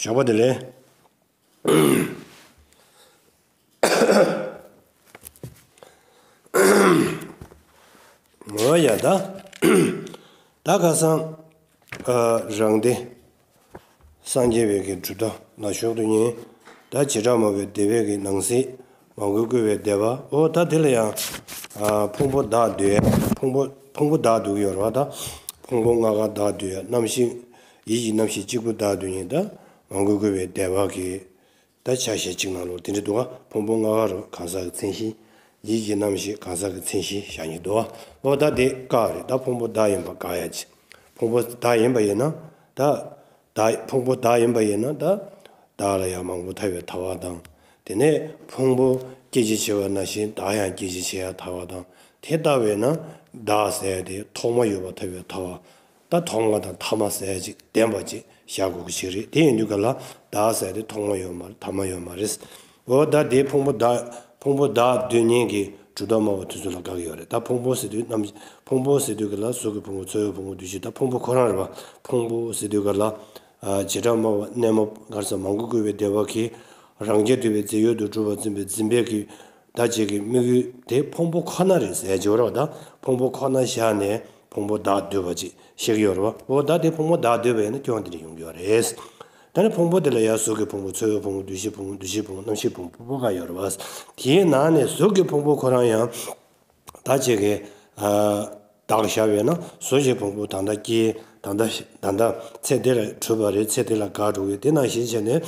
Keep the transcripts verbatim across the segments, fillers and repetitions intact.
ཞོགས་པ་བདེ་ལེགས། འོ་ཡ་ད། ད་ཁ་སང་། ཨ། རང་སྡེ། སངས་རྒྱས་པའི་གི་གྲུབ་མཐའ་ལ་ཞུགས་དུས་ཉིན། ད་བྱེ་བྲག་སྨྲ་བའི་སྡེ་པའི་གི་ནང་གསེས། མང་པོས་བསྐུལ་བའི་སྡེ་པ། འོ་ད་དེ་ལ་ཡང་། ཨ། ཕུང་པོ་བདག་སྡུད་ཡ། ཕུང་པོ་ཕུང་པོ་བདག་སྡུད་ཀྱི་ཡོད་རེད་བ་ད། ཕུང་པོ་ལྔ་ཀ་བདག་སྡུད་ཡ། རྣམ་ཤེས། ཡིད་ཀྱི་རྣམ་ཤེས་གཅིག་པུ་བདག་སྡུད་ཡིན་ད། མང་པོས་བསྐུལ་བའི་སྡེ་པ་གི། ད་ཆ་ཤས་གཅིག་ནང་ལོགས་དེ་འདྲ་འདུག་ག་ཕུང་པོ་ལྔ་ཀ་རུ་གང་ཟག་གི་མཚན་གཞི། ཡིད་ཀྱི་རྣམ་ཤེས་གང་ཟག་གི་མཚན་གཞི་བཞག་ནས་འདུག་ག་འོ་ད་དེ་བཀག་རེད། ད་ཕུང་པོ་བདག་ཡིན་པ་བཀག་ཡ་ཅིག་ཕུང་པོ་བདག་ཡིན་པ་ཡིན་ན་ད། བདག་ཕུང་པོ་བདག་ཡིན་པ་ཡིན་ན་ད། བདག་ལ་ཡང་མང་པོ་ཐལ་བའི་ཐལ་བ་དང་། དེ་ནས་ཕུང་པོ་སྐད་ཅིག་བྱེད་པ་ནང་བཞིན་བདག་ཡང་སྐད་ཅིག་བྱེད་ཡ་ཐལ་བ་དང་། དེ་ལྟ་བས་ན་བདག་ཟེར་ཡ་དེ་ཐོག་མ་ཡོད་པ་ཐལ་བའི་ཐལ་བ། ད་ཐོག་མ་དང་ཐ་མ་ཟེར་ཡ་ཅིག་ལྡན་པ་ཅིག་བཞག་དགོས་ཀྱི་ཞིག་རེད། དེ་ཡིན་དུས་ག་ལ་བདག་ཟེར་ཡ་དེ་ཐོག་མ་ཡོད་མ་རེད། ཐ་མ་ཡོད་མ་རེད། འོ་ད་དེ་ཕུང་པོ་བདག་ཕུང་པོ་བདག་སྡུད་མཁན་གྱི་གྲུབ་མཐའ་སྨྲ་བ་དེ་ཚོ་ལ་དགག་གི་ཡོད་རེད། ད་ཕུང་པོ་ཟེར་དུས་རྣམ་ཕུང་པོ་ཟེར་དུས་ག་ལ་གཟུགས་ཀྱི་ཕུང་པོ། ཚོར་བའི་ཕུང་པོ། འདུ་ཤེས། ད་ཕུང་པོ་ཁོ་རང་རེད་བ། ཕུང་པོ་ཟེར་དུས་ག་ལ། ཨ། བྱེ་བྲག་སྨྲ་བ་གནས་མ་ག་རེ་ཟ། མང་པོས་བསྐུལ་བའི་སྡེ་པ་གིས། རང་རྐྱ་ཐུབ་པའི་རྫས་ཡོད་དུ་གྲུབ་པར་འཛིན་པའི་འཛིན་པའི་གི་བདག་ཅིག་གི་དམིགས་ཡུལ་དེ་ཕུང་པོ་ཁོ་ན་རེད་ཟེར་གྱི་ཡོད་རེད་བ། ད་ཕུང་པོ་ཁོ་ན་བཞག་ནས་ཕུང་པོ་བདག་སྡུད་པ་ཅིག་བཤད་ཀྱི་ཡོད་རེད་བ། འོ་ད་དེ་ཕུང་པོ་བདག་སྡུད་པ་ཡིན་ན་སྐྱོན་དེ་འདྲ་ཡོང་གི་ཡོད་རེད། ད་ནི་ཕུང་པོ་དེ་ལ་ཡང་གཟུགས་ཀྱི་ཕུང་པོ། ཚོར་བའི་ཕུང་པོ། འདུ་ཤེས་ཕུང་པོ། འདུ་བྱེད་ཕུང་པོ། རྣམ་ཤེས་ཕུང་པོ། ཕུང་པོ་ཁ་ཡོད་རེད་བ། དེའི་ནང་ནས་གཟུགས་ཀྱི་ཕུང་པོ་ཁོ་རང་ཡང་། ད་ཅིག་གི། ཨ། བདག་བཞག་པས་ན་གཟུགས་ཀྱི་ཕུང་པོ་ད་ལྟ་སྐྱེས། ད་ལྟ་ཤི། ད་ལྟ་ཚེ་འདི་ལ་གྲུབ་པ་རེད། ཚེ་འདི་ལ་འགག་འགྲོ་གི། དེ་ནང་བཞིན་བྱས་ནས་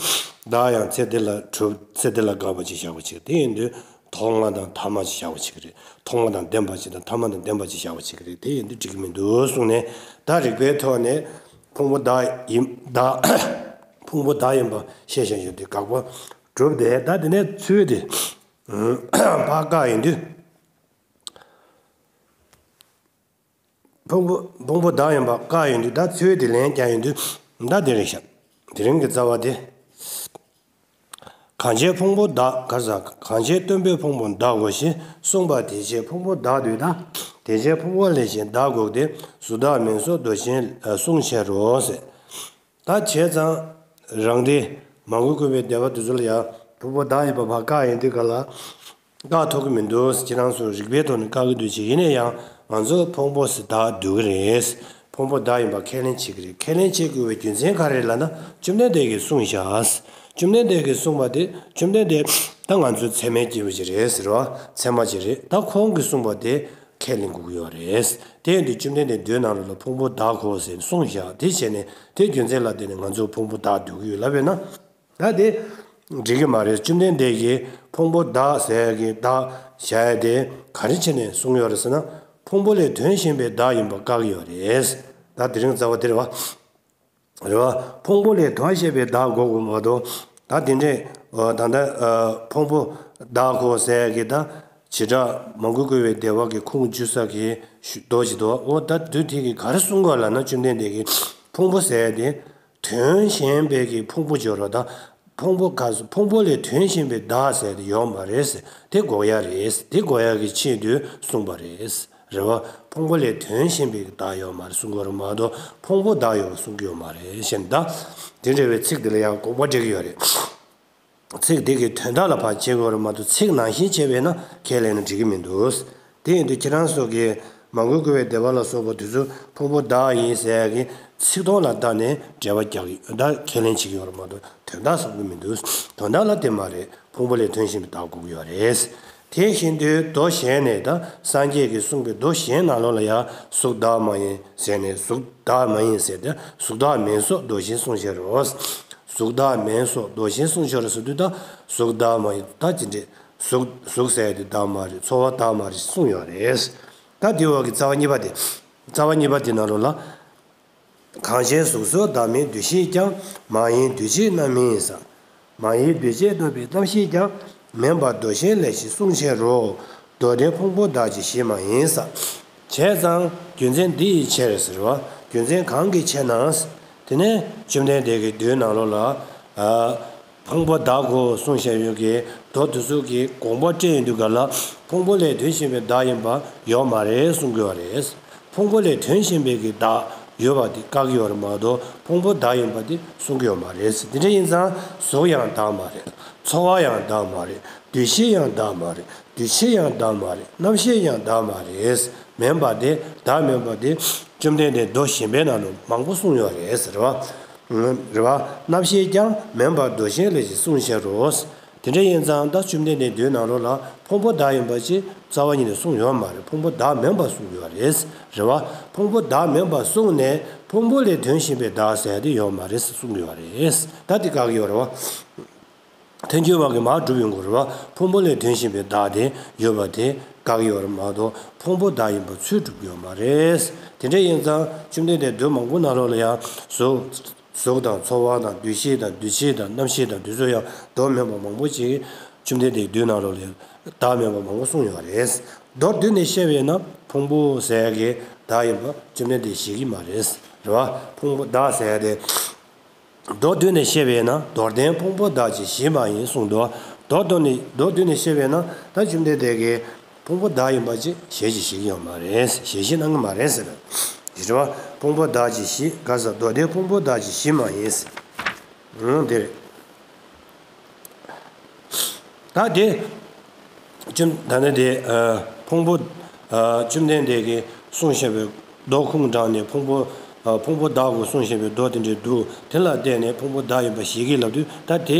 བདག་ཡང་ཚེ་འདི་ལ་གྲུབ། ཚེ་འདི་ལ་འགག་པ་ཅིག་བཞག་པ་ཅིག་དེ་ཡིན་དུས་ཐོག་མ་དང་ཐ་མ་ཅིག་བཞག་པ་ཅིག་རེད། ཐོག་མ་དང་ལྡན་པ་ཅིག་དང་ཐ་མ་དང་ལྡན་པ་ཅིག་བཞག་པ་ཅིག་རེད། དེ་ཡིན་དུས་འགྲིག་གི་མི་འདུག་གསུངས་ནས། ད་རིགས་པའི་ཐོག་ནས་ཕུང་པོ་བདག་ཡིན། བདག་ཕུང་པོ་བདག་ཡིན་པ་བཤད་བཞག་ཡོད་དུས་དགག་པ་གྲུབ་སྟེ། ད་དེ་ནས་ཚུལ་དེ་ཕར་བཀག་ཡིན་དུས། ཕུང་པོ་ཕུང་པོ་བདག་ཡིན་པ་བཀག་ཡོང་དུས། ད་ཚུལ་དེ་ལན་རྒྱག་ཡོང་དུས། ད་དེ་རིང་ཤག་དེ་རིང་གི་རྩ་བ་དེ། གང་བྱས་ཕུང་པོ་བདག་ག་རེ་ཟ། གང་བྱས་སྟོན་པས་ཕུང་པོ་བདག་གོ་ཞེས་གསུངས་པ། དེ་བྱས་ཕུང་པོ་བདག་སྡུད་ན། དེ་བྱས་ཕུང་པོ་ལས་གཞན་བདག་འགོག་སྟེ། གཟུགས་བདག་མིན་སོགས་མདོ་ཆེན་གསུངས་ཕྱིར་རོ་ཟེར། ད་བྱས་ཙང་། རང་སྡེ་མང་པོས་བསྐུལ་བའི་སྡེ་པ་དེ་ཚོ་ལ་ཡང་ཕུང་པོ་བདག་ཡིན་པ་ཕར་བཀག་ཡོང་དུས་ག་ལ། བཀག་ཐུབ་ཀྱི་མི་འདུག་ཁྱེད་རང་ཚོ་རིགས་པའི་ཐོག་ནས་བཀག་གི་འདུག་ཅེས། ཡིན་ན་ཡང་ང་ཚོ་ཕུང་པོ་ཟེར་བདག་སྡུད་ཀྱི་རེད། ཕུང་པོ་བདག་ཡིན་པ་ཁས་ལེན་བྱེད་ཀྱི་རེད། ཁས་ལེན་བྱེད་དགོས་པའི་རྒྱུ་མཚན་ག་རེ་རེད་ལབ་ན། བཅོམ་ལྡན་འདས་ཀྱིས་གསུངས་བཞག་བཅོམ་ལྡན་འདས་ཀྱིས་གསུངས་པ་དེ། བཅོམ་ལྡན་འདས་ད་ང་ཚོའི་ཚད་མའི་སྐྱེས་བུ་ཅིག་རེད་ཟེར་བ། ཚད་མ་ཅིག་རེད། ད་ཁོང་གིས་གསུངས་པ་དེ་ཁས་ལེན་དགོས་ཀྱི་ཡོད་རེད། དེ་ཡིན་དུས་བཅོམ་ལྡན་འདས་མདོའི་ནང་ལོགས་ལ་ཕུང་པོ་བདག་གོ་ཟེར་གསུངས་བཞག་དེ་བྱས་ནས་དེ་རྒྱུ་མཚན་ལ་བརྟེན་ནས་ང་ཚོ་ཕུང་པོ་བདག་སྡུད་ཀྱི་ཡོད་ལབ་པས་ན། ད་དེ་འགྲིག་གི་མ་རེད། བཅོམ་ལྡན་འདས་ཀྱིས་ཕུང་པོ་བདག་ཟེར་ཡ་གི་བདག་བཞག་ཡ་དེ་ག་རེ་བྱས་ནས་གསུངས་ཡོད་རེད་ཟེར་ན། ཕུང་པོ་ལས་དོན་གཞན་པའི་བདག་ཡིན་པ་བཀག་གི་ཡོད་རེད། ད་དེ་རིང་རྩ་བ་དེ་རེད་བ། རེད་བ། ཕུང་པོ་ལས་དོན་གཞན་པའི་བདག་འགོག་དགོས་མ་གཏོགས། ད་དེ་འདྲས། ཨ། ད་ལྟ། ཨ། ཕུང་པོ་བདག་གོ་ཟེར་ཡ་གི་ད་བྱེ་བྲག་མང་པོས་བསྐུལ་བའི་སྡེ་པ་གི་ཁུངས་བཅོལ་ས་གི་ཞུ་མདོ་ཅིག་འདུག་འོ་ད་དུས་དེ་གི་ག་རེ་གསུང་དགོས་ལབ་ན། བཅོམ་ལྡན་འདས་ཀྱིས་ཕུང་པོ་ཟེར་ཡ་དེ་དོན་གཞན་པའི་གི་ཕུང་པོ་སྦྱོར་བ་དང་། ཕུང་པོ་ག་ཕུང་པོ་ལས་དོན་གཞན་པའི་བདག་ཟེར་ཡ་དེ་ཡོད་མ་རེད་ཟེར། དེ་འགོག་ཡ་རེད། དེ་འགོག་ཡ་གི་ཆེད་དུ་གསུངས་པ་རེད། རེད་བ། ཕུང་པོ་ལས་དོན་གཞན་པའི་བདག་ཡོད་མ་རེད་གསུང་གི་ཡོད་རེད་མ་གཏོགས། ཕུང་པོ་བདག་ཡོད་པ་གསུང་གི་ཡོད་མ་རེད་ཞེས་ད། དེ་འདྲ་བའི་ཚིག་འདི་ལ་ཡང་དགོངས་པ་འགྲེལ་གྱི་ཡོད་རེད། ཚིག་འདི་གི་དོན་དག་ལ་ཕར་དཔྱད་དགོས་རེད་མ་གཏོགས། ཚིག་ནང་བཞིན་བྱས་པས་ན་ཁས་ལེན་ན་འགྲིག་གི་མི་འདུག་དེ་ཡིན་དུས་ཁྱེད་རང་ཚོ་གིས་མང་པོས་བསྐུལ་བའི་སྡེ་པ་ལ་སོགས་པ་དེ་ཚོ་ཕུང་པོ་བདག་ཡིན་ཟེར་ཡ་གི་ཚིག་དོན་ལ་བལྟས་ནས་འགྲེལ་པ་རྒྱག་གི་ཡོད། ད་ཁས་ལེན་བྱེད་ཀྱི་ཡོད་རེད་མ་གཏོགས། དོན་དག་གསུང་གི་མི་འདུག་དོན་དག་ལ་དེ་མ་རེད། ཕུང་པོ་ལས་དོན་གཞན་པའི་བདག་འགོག་གི་ཡོད་རེད། དེ་བཞིན་དུ་མདོ་གཞན་ནས། ད་སངས་རྒྱས་ཀྱིས་གསུངས་པའི་མདོ་གཞན་ནང་ལོགས་ལ་ཡང་གཟུགས་བདག་མ་ཡིན་ཟེར་ནས། གཟུགས་བདག་མ་ཡིན་ཟེར་ཏེ། གཟུགས་བདག་མིན་སོགས་མདོ་གཞན་གསུངས་ཕྱིར་རོ། གཟུགས་བདག་མིན་སོགས་མདོ་གཞན་གསུངས་ཕྱིར་རོ་ཟེར་དུས། ད་གཟུགས་བདག་མ་ཡིན། ད་ཅི་འདྲ། གཟུགས་གཟུགས་ཟེར་ཡ་དེ་བདག་མ་རེད། ཚོར་བ་བདག་མ་རེད་གསུངས་ཡོད་རེད། ད་དེའི་འོག་གི་རྩ་བ་གཉིས་པ་དེ། རྩ་བ་གཉིས་པ་དེ་ནང་ལོགས་ལ། གང་བྱས་གཟུགས་སོགས་བདག་མིན་འདུ་ཤེས་ཀྱང་། མ་ཡིན་འདུ་བྱེད་རྣམ་སྨིན་ས། མ་ཡིན་འདུ་བྱེད་རྣམ་སྨིན་རྣམ་ཤེས་ཀྱང་། མིན་པ་མདོ་གཞན་ལས་ཞེས་གསུངས་ཕྱིར་རོ། མདོ་སྡེ་ཕུང་པོ་བདག་ཅེས་བཞེད་མ་ཡིན་ས། བྱས་ཙང་རྒྱུ་མཚན་འདི་ཡི་ཕྱིར་ཟེར་བ། རྒྱུ་མཚན་གང་གི་ཕྱིར་ན། དེ་ནས་བཅོམ་ལྡན་འདས་ཀྱིས་མདོའི་ནང་ལོགས་ལ། ཨ། ཕུང་པོ་བདག་གོ་གསུངས་བཞག་ཡོད་ཀྱི་མདོ་དེ་ཚོ་གི་དགོངས་པ་བཀྲལ་ཡོང་དུས་ག་ལ། ཕུང་པོ་ལས་དོན་གཞན་པའི་བདག་ཡིན་པ་ཡོད་མ་རེད་གསུང་གི་ཡོད་རེད། ཕུང་པོ་ལས་དོན་གཞན་པའི་གི་བདག་ཡོད་པ་དེ་བཀག་གི་ཡོད་རེད་མ་གཏོགས་ཕུང་པོ་བདག་ཡིན་པ་དེ་གསུང་གི་ཡོད་མ་རེད། དེ་འདྲ་ཡིན་ཙང་གཟུགས་ཡང་བདག་མ་རེད། ཚོར་བ་ཡང་བདག་མ་རེད། འདུ་ཤེས་ཡང་བདག་མ་རེད། འདུ་བྱེད་ཡང་བདག་མ་རེད། རྣམ་ཤེས་ཡང་བདག་མ་རེད། མིན་པ་དེ་བདག་མིན་པ་དེ་བཅོམ་ལྡན་འདས་མདོ་གཞན་པའི་ནང་ལ་མང་པོ་གསུངས་ཡོད་རེད་ཟེར་བ། རེད་བ། རྣམ་ཤེས་ཀྱང་མིན་པར་འདུ་ཤེས་ལས་ཀྱིས་གསུངས་ཤེས་རོ། དེ་འདྲ་ཡིན་ཙང་ད་བཅོམ་ལྡན་འདས་མདོའི་ནང་ལོགས་ལ་ཕུང་པོ་བདག་ཡིན་པ་ཅིག་རྩ་བ་ཉིད་ནས་གསུངས་ཡོད་མ་རེད། ཕུང་པོ་བདག་མིན་པ་གསུངས་ཡོད་རེད། རེད་བ། ཕུང་པོ་བདག་མིན་པ་གསུངས་ནས་ཕུང་པོ་ལས་དོན་གཞན་པའི་བདག་ཟེར་དེ་ཡོད་མ་རེད་གསུངས་ཡོད་རེད། ད་དེ་བཀག་གི་ཡོད་རེད་བ། ཐལ་འགྱུར་བ་གིས་མར་སྒྲུབ་ཡོང་དགོས་རེད་བ། ཕུང་པོ་ལས་དོན་གཞན་པའི་བདག་དེ་ཡོད་པ་དེ་བཀག་གི་ཡོད་རེད་མ་གཏོགས་ཕུང་པོ་བདག་ཡིན་པ་ཚུལ་སྒྲུབ་ཀྱི་ཡོད་མ་རེད། དེ་འདྲ་ཡིན་ཙང་བཅོམ་ལྡན་འདས་མདོ་མང་པོ་ནང་ལོགས་ལ་ཡང་གཟུགས། གཟུགས་དང་ཚོར་བ་དང་འདུ་ཤེས་དང་འདུ་བྱེད་དང་རྣམ་ཤེས་དང་དེ་ཚོ་ཡང་བདག་མེད་པ་མང་པོ་ཅིག་བཅོམ་ལྡན་འདས་མདོའི་ནང་ལོགས་ལ་བདག་མེད་པ་མང་པོ་གསུངས་ཡོད་རེད། མདོར་བསྡུས་ནས་བཤད་པས་ན་ཕུང་པོ་ཟེར་ཡ་གི་བདག་ཡིན་པ་བཅོམ་ལྡན་འདས་བཞེད་ཀྱི་མ་རེད། རེད་བ། ཕུང་པོ་བདག་ཟེར་ཡ་དེ། མདོར་བསྡུས་ནས་བཤད་པས་ན་མདོར་བསྟན་ཕུང་པོ་བདག་ཅེས་བཞེད་མ་ཡིན་གསུངས་འདུག་མདོར་བསྡུས་ནས་མདོར་བསྡུས་ནས་བཤད་པས་ན་ད་བཅོམ་ལྡན་འདས་ཀྱིས་ཕུང་པོ་བདག་ཡིན་པ་ཅེས་བཞེད་ཅེས་བཞེད་ཀྱི་ཡོད་མ་རེད། བཞེད་བཞེད་གནང་གི་མ་རེད་ཟེར། ཞེས་པ། ཕུང་པོ་བདག་ཅེས་བཞེད་ག་ས་མདོར་བསྟན་ཕུང་པོ་བདག་ཅེས་བཞེད་མ་ཡིན། འོང་དེ་རེད། ད་དེ། བཅོམ་ད་ནི་དེ་ཕུང་པོ། བཅོམ་ལྡན་འདས་ཀྱིས་གསུངས་བཞག་པའི་མདོ་ཁུངས་དྲངས་ནས་ཕུང་པོ། ཕུང་པོ་བདག་གོ་གསུངས་བཞག་པའི་མདོ་དེ་འདྲའི་འདུག་དེ་ལ་བརྟེན་ནས་ཕུང་པོ་བདག་ཡིན་པ་ཞིག་གིས་ལབ་དུས་ད་དེ་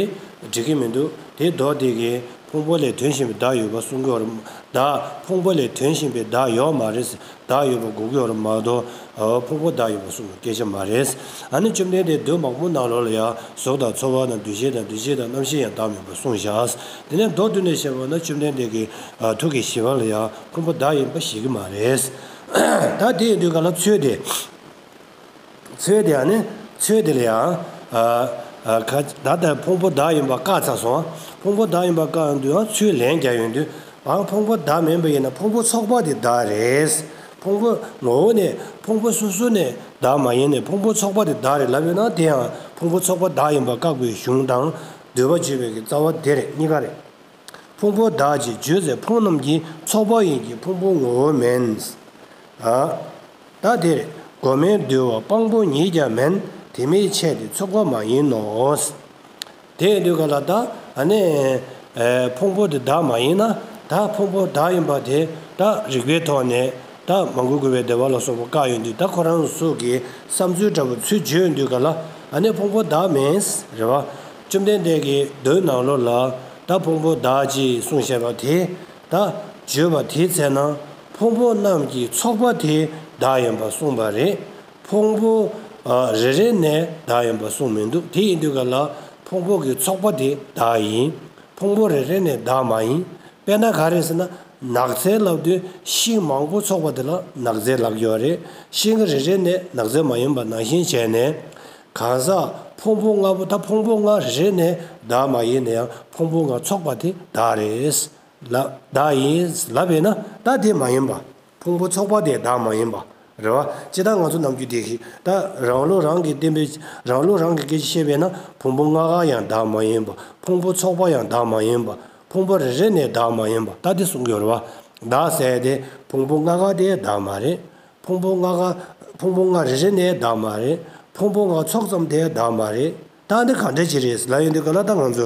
འགྲིག་གི་མི་འདུག་དེ་མདོ་དེ་གིས་ཕུང་པོ་ལས་དོན་གཞན་པའི་བདག་ཡོད་པ་གསུང་གི་ཡོད་རེད། བདག་ཕུང་པོ་ལས་དོན་གཞན་པའི་བདག་ཡོད་མ་རེད། བདག་ཡོད་པ་དགོས་ཀྱི་ཡོད་རེད་མ་གཏོགས། ཕུང་པོ་བདག་ཡོད་པ་གསུངས་པའི་སྐད་ཆ་མ་རེད། ཨ་ནི་བཅོམ་ལྡན་འདས་མདོ་མང་པོ་ནང་ལོགས་ལ་ཡང་གཟུགས་དང་ཚོར་བ་དང་འདུ་ཤེས་དང་འདུ་བྱེད་དང་རྣམ་ཤེས་ཡང་བདག་མེད་པར་གསུངས་བཞག་དེ་ནས་མདོར་བསྡུས་ནས་བཤད་པ་ན་བཅོམ་ལྡན་འདས་ཀྱི་ཐུགས་ཀྱི་བཞེད་པ་ལ་ཡང་ཕུང་པོ་བདག་ཡིན་པ་ཞིག་གི་མ་རེད། ད་དེ་ཡིན་དུས་ག་ལ་ཚུལ་དེ། ཚུལ་དེ་ཡང་ནི་ཚུལ་དེ་ལ་ཡང་། ད་ལྟ་ཕུང་པོ་བདག་ཡིན་པ་བཀག་ཚར་སོང་། ཕུང་པོ་བདག་ཡིན་པ་བཀག་ཡོང་དུས་ཡང་ཚུལ་ལན་རྒྱག་ཡོང་དུས། ཨང་ཕུང་པོ་བདག་མིན་པ་ཡིན་ན་ཕུང་པོ་ཚོགས་པ་དེ་བདག་རེད། ཕུང་པོ་ངོ་བོ་ནས་ཕུང་པོ་སོ་སོ་ནས་བདག་མ་ཡིན་ནས་ཕུང་པོ་ཚོགས་པ་དེ་བདག་རེད་ལབ་ཡོད་ན་དེ་ཡང་ཕུང་པོ་ཚོགས་པ་བདག་ཡིན་པ་བཀག་པའི་གཞུང་དང་འདོད་པ་བརྗོད་པའི་གི་རྩ་བ་དེ་རེད་གཉིས་ཀ་རེད། ཕུང་པོ་བདག་ཅེས་བརྗོད་ཚེ་ཕུང་རྣམས་ཀྱི་ཚོགས་པ་ཡིན་གྱི་ཕུང་པོ་ངོ་བོ་མིན། ད་དེ་རེད། གོ་མེད་འདུལ་བ་སྤང་པོ་ཉིད་ཀྱང་མིན། དེ་མིན་ཆད་དེ་ཚོགས་པ་མ་ཡིན་ནོ། དེ་ཡིན་དུས་ག་ལ་ད་ཨ་ནི་ཕུང་པོ་དེ་བདག་མ་ཡིན་ན་ད་ཕུང་པོ་བདག་ཡིན་པ་དེ་ད་རིགས་པའི་ཐོག་ནས་ད་མ་གུས་གུས་པའི་བདེ་བ་ལ་སོགས་པ་བཀག་ཡོང་དུས་ད་ཁོ་རང་ཚོ་གི་བསམ་ཚུལ་འདྲ་པོ་ཚུལ་བརྗོད་ཡོང་དུས་ག་ལ་ཨ་ནི་ཕུང་པོ་བདག་མིན་རེད་བ། བཅོམ་ལྡན་འདས་ཀྱིས་མདོའི་ནང་ལོགས་ལ་ད་ཕུང་པོ་བདག་ཅེས་གསུངས་བཞག་པ་དེ་ད་བརྗོད་པ་དེའི་ཚེ་ན་ཕུང་པོ་རྣམས་ཀྱི་ཚོགས་པ་དེ་བདག་ཡིན་པར་གསུངས་པ་རེད། ཕུང་པོ་རེ་རེ་ནས་བདག་ཡིན་པར་གསུངས་མི་འདུག་དེ་ཡིན་དུས་ག་ལ་ཕུང་པོ་གི་ཚོགས་པ་དེ་བདག་ཡིན། ཕུང་པོ་རེ་རེ་ནས་བདག་མ་ཡིན། དཔེར་ན་ག་རེ་ཟེར་ན་ནགས་ཚལ་ལབ་དུས་ཤིང་མང་པོ་ཚོགས་པ་དེ་ལ་ནགས་ཚལ་ལབ་ཀྱི་ཡོད་རེད། ཤིང་རེ་རེ་ནས་ནགས་ཚལ་མ་ཡིན་པ་ནང་བཞིན་བྱས་ནས། གང་ཟག་ཕུང་པོ་ལྔ་པོ་ད་ཕུང་པོ་ལྔ་རེ་རེ་ནས་བདག་མ་ཡིན་ན་ཡང་ཕུང་པོ་ལྔ་ཚོགས་པ་དེ་བདག་རེད། ལ་བདག་ཡིན་ལབ་པས་ན་ད་དེ་མ་ཡིན་པ། ཕུང་པོ་ཚོགས་པ་དེ་བདག་མ་ཡིན་པ། རེད་བ། ཅི་ལྟར་ང་ཚོ་ནམ་རྒྱུན་དེ་ཞིག་ད་རང་ལུགས་རང་གི་བསྟན་པའི་རང་ལུགས་རང་གི་སྐད་ཆ་བཤད་པས་ན་ཕུང་པོ་ལྔ་ཀ་ཡང་བདག་མ་ཡིན་པ། ཕུང་པོ་ཚོགས་པ་ཡང་བདག་མ་ཡིན་པ། ཕུང་པོ་རེ་རེ་ནས་བདག་མ་ཡིན་པ་ད་དེ་གསུང་གི་ཡོད་རེད་བ། བདག་ཟེར་དེ་ཕུང་པོ་ལྔ་ཀ་དེ་བདག་མ་རེད། ཕུང་པོ་ལྔ་ཀ་ཕུང་པོ་ལྔ་རེ་རེ་ནས་བདག་མ་རེད། ཕུང་པོ་ལྔ་ཚོགས་ཙམ་དེ་བདག་མ་རེད། ད་འདི་ག་འདྲ་ཅིག་རེད་ལབ་ཡོང་དུས་ག་ལ་ད་ང་ཚོ་